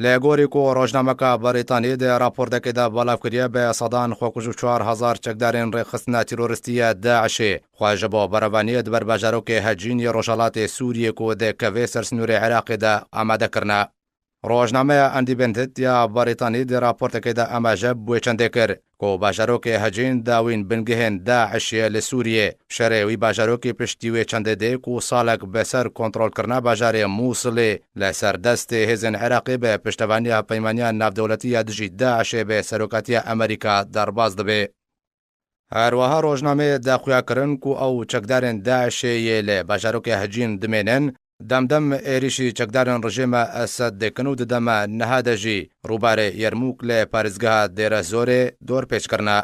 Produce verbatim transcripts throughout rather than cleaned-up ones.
Li gorî ku rojnameka Brîtanî di raportekê de belav kiriye, bi sedan xwekuj û çar hezar çekdarên rêxistina tîroristî ya DAIŞê xwe ji bo berevaniyê di ber bajarokê Hecîn yê rojhelatê Sûriyê ku dikeve ser sînorê Iraqê de amade kirine. Rojnameya Independent ya Brîtanî di raportekê de amaje bi wê çendê kir ku bajarokê Hecîn dawîn bingehên DAIŞê li Sûriyê. Şerê wî bajarokê piştî wê çendê dê ku salek bi ser kontrolkirina bajarê Mûsilê li ser destê hêzên Iraqê bi piştevaniya Peymaniya Navdewletî ya dijî DAIŞê bi serokatiya Amerîka derbas dibe. Her wiha rojnameyê daxuya kirin ku ew çekdarên DAIŞê yê li bajarokê Hecîn dimênin, demdem êrîşî çekdarên rejîma Esed dikin û di dema niha de jî rûbarê Yermûk li parêzgeha Dêre Zorê dorpêç kirine.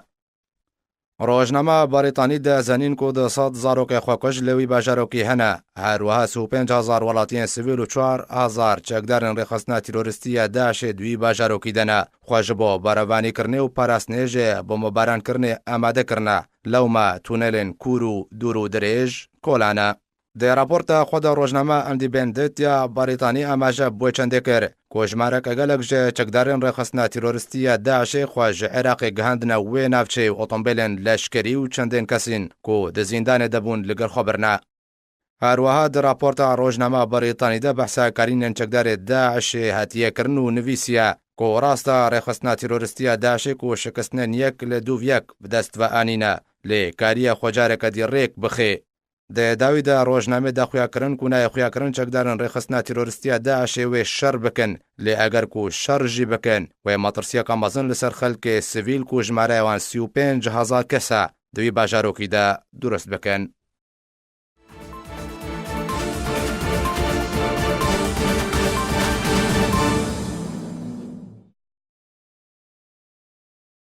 Rojnama Brîtanî de zanîn ku di sed zarokê xwekuj li wî bajarokî hene. Her wiha sî û pênc hezar welatiyên sivîl û çar hezar çekdarên rêxistina tîroristî ya DAIŞê di wî bajarokî de ne. Xwe ji bo berevanîkirinê û parastinê ji bombebarankirinê amade kirine. Lewma tunelên kûr û dûr û dirêj kola ne. Di raporta xwe de rojnama Independent ya Brîtanî amaje bi wê çendê kir ku jimareke gelek ji çekdarên rêxistina tîroristî ya DAIŞê xwe ji Iraqê gihandine wê navçeyê û otombêlên leşkerî û çendên kesîn ku di zîndanê de bûn li gel xwe birine. Her wiha di raporta rojnama Brîtanî de behsa karînên çekdarê DAIŞê hatiye kirin û nivîsiye ku rast e rêxistina tîroristî ya DAIŞê ku şikistinên yek li dûv yek bi dest ve anîne, lê kariye xwe careke dî rêk bixe. Di dawî de rojnamê de xuya kirin ku nayê xuya kirin çekdarên rêxistina tîroristî ya DAIŞê wê şer bikin, lê eger ku şer jî bikin, wê metirsiyeka mezin li ser xelkê sivîl ku jimareya wan sî û pênc hezar kes e, di wî bajarokî de durust bikin.